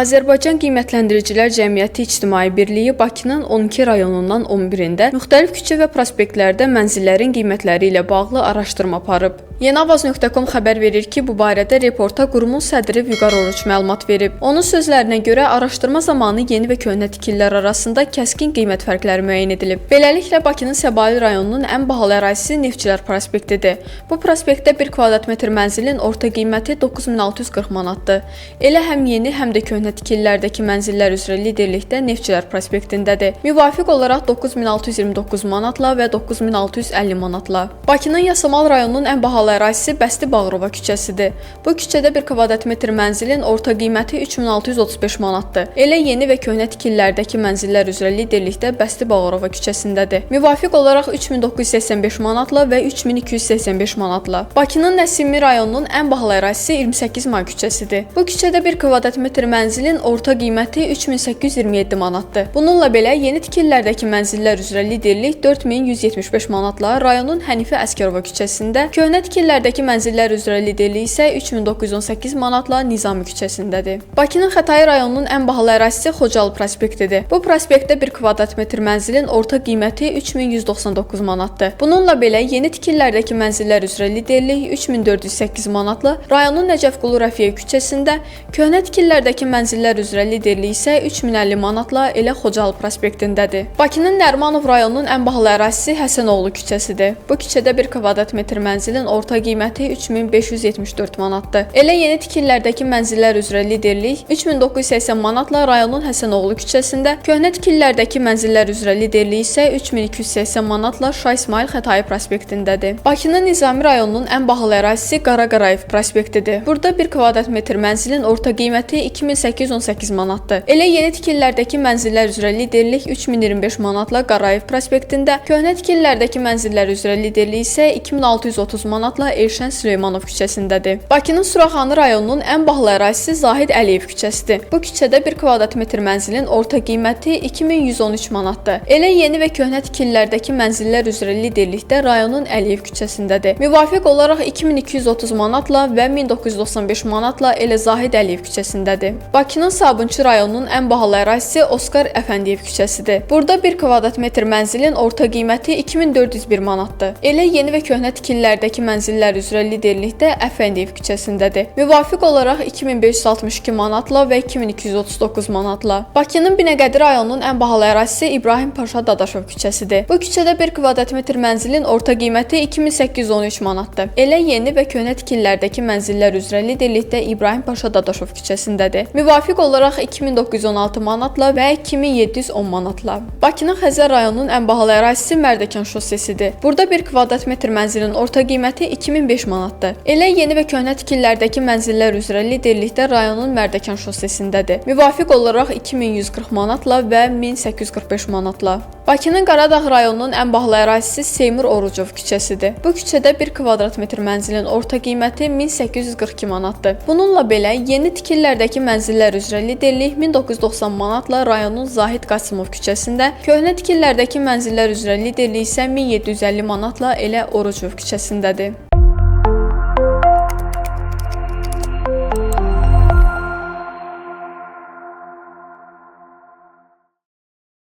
Azərbaycan Qiymətləndiricilər Cəmiyyəti İctimai Birliyi Bakının 12 rayonundan 11-də müxtəlif küçə və prospektlərdə mənzillərin qiymətləri ilə bağlı araşdırma aparıb. Yeniavaz.com xəbər verir ki, bu barədə Reporta qurumun sədri Vüqar Oruc məlumat verib. Onun sözlərinə görə araşdırma zamanı yeni və köhnə tikililər arasında kəskin qiymət fərqləri müəyyən edilib. Beləliklə Bakının Səbail rayonunun ən bahalı ərazisi Neftçilər prospektidir. Bu prospektdə 1 kvadrat metr mənzilin orta qiyməti 9640 manatdır. Elə həm yeni, həm də köhnə tikililərdəki mənzillər üzrə liderlikdə Neftçilər prospektindədir. Müvafiq olaraq 9629 manatla və 9650 manatla. Bakının Yasamal rayonunun ən bahalı ərazisi Bəsti Bağırova küçəsidir. Bu küçədə 1 kvadrat metr mənzilin orta qiyməti 3635 manatdır. Elə yeni və köhnə tikililərdəki mənzillər üzrə liderlikdə Bəsti Bağırova küçəsindədir. Müvafiq olaraq 3985 manatla və 3285 manatla. Bakının Nəsimi rayonunun ən bahalı ərazisi 28 May küçəsidir. Bu küçədə 1 kvadrat metr mənzilin orta qiyməti 3827 manatdır. Bununla belə yeni tikililərdəki mənzillər üzrə liderlik 4175 manatla rayonun Hənifə Əsgərova küçəsində, köhnə tikililərdəki mənzillər üzrə liderlik isə 3918 manatla Nizami küçəsindədir. Bakının Xətai rayonunun ən bahalı ərazisi Xocalı prospektidir. Bu prospektdə 1 kvadrat metr mənzilin orta qiyməti 3199 manatdır. Bununla belə yeni tikililərdəki mənzillər üzrə liderlik 3408 manatla rayonun Nəcəfqulu Rəfiyev küçəsində, köhnə tikililərdəki mənzillər üzrə liderlik isə 3050 manatla elə Xocalı prospektindədir. Bakının Nərimanov rayonunun ən bahalı ərazisi Həsənoğlu küçəsidir. Bu küçədə 1 kvadrat metr mənzilin orta qiyməti 3574 manatdır. Elə yeni tikililərdəki mənzillər üzrə liderlik 3980 manatla rayonun Həsənoğlu küçəsində, köhnə tikililərdəki mənzillər üzrə liderlik isə 3280 manatla Şah İsmayıl Xətai prospektindədir. Bakının Nizami rayonunun ən bahalı ərazisi Qara Qarayev prospektidir. Burada 1 kvadrat metr mənzilin orta qiyməti 2818 manatdır. Elə yeni tikililərdəki mənzillər üzrə liderlik 3025 manatla Qarayev prospektində, köhnə tikililərdəki mənzillər üzrə liderlik isə 2630 manatla Elşən Süleymanov küçəsindədir. Bakının Suraxanı rayonunun ən bahalı ərazisi Zahid Əliyev küçəsidir. Bu küçədə 1 kvadrat metr mənzilin orta qiyməti 2113 manatdır. Elə yeni və köhnə tikililərdəki mənzillər üzrə liderlikdə rayonun Əliyev küçəsindədir. Müvafiq olaraq 2230 manatla və 1995 manatla elə Zahid Əliyev küçəsindədir. Bakının Sabunçu rayonunun ən bahalı ərazisi Oskar Əfəndiyev küçəsidir. Burada 1 kvadrat metr mənzilin orta qiyməti 2401 manatdır. Elə yeni və köhnə tikililərdəki mənzillər üzrə liderlikdə Əfəndiyev küçəsindədir. Müvafiq olaraq 2562 manatla və 2239 manatla. Bakının Binəqədi rayonunun ən bahalı ərazisi İbrahim Paşa Dadaşov küçəsidir. Bu küçədə 1 kvadrat metr mənzilin orta qiyməti 2813 manatdır. Elə yeni və köhnə tikililərdəki mənzillər üzrə liderlikdə İbrahim Paşa Dadaşov küçəsindədir. Müvafiq olaraq 2916 manatla və 2710 manatla. Bakının Xəzər rayonunun ən bahalı ərazisi Mərdəkan şossesidir. Burada 1 kvadrat metr mənzilin orta qiyməti 2005 manatdır. Elə yeni və köhnə tikililərdəki mənzillər üzrə liderlikdə rayonun Mərdəkan şossesindədir. Müvafiq olaraq 2140 manatla və 1845 manatla. Bakının Qaradağ rayonunun ən bahalı ərazisi Seymur Orucov küçəsidir. Bu küçədə 1 kvadrat metr mənzilin orta qiyməti 1842 manatdır. Bununla belə yeni tikililərdəki mənzillər üzrə liderlik 1990 manatla rayonun Zahid Qasımov küçəsində, köhnə tikililərdəki mənzillər üzrə liderlik isə 1750 manatla elə Orucov küçəsindədir.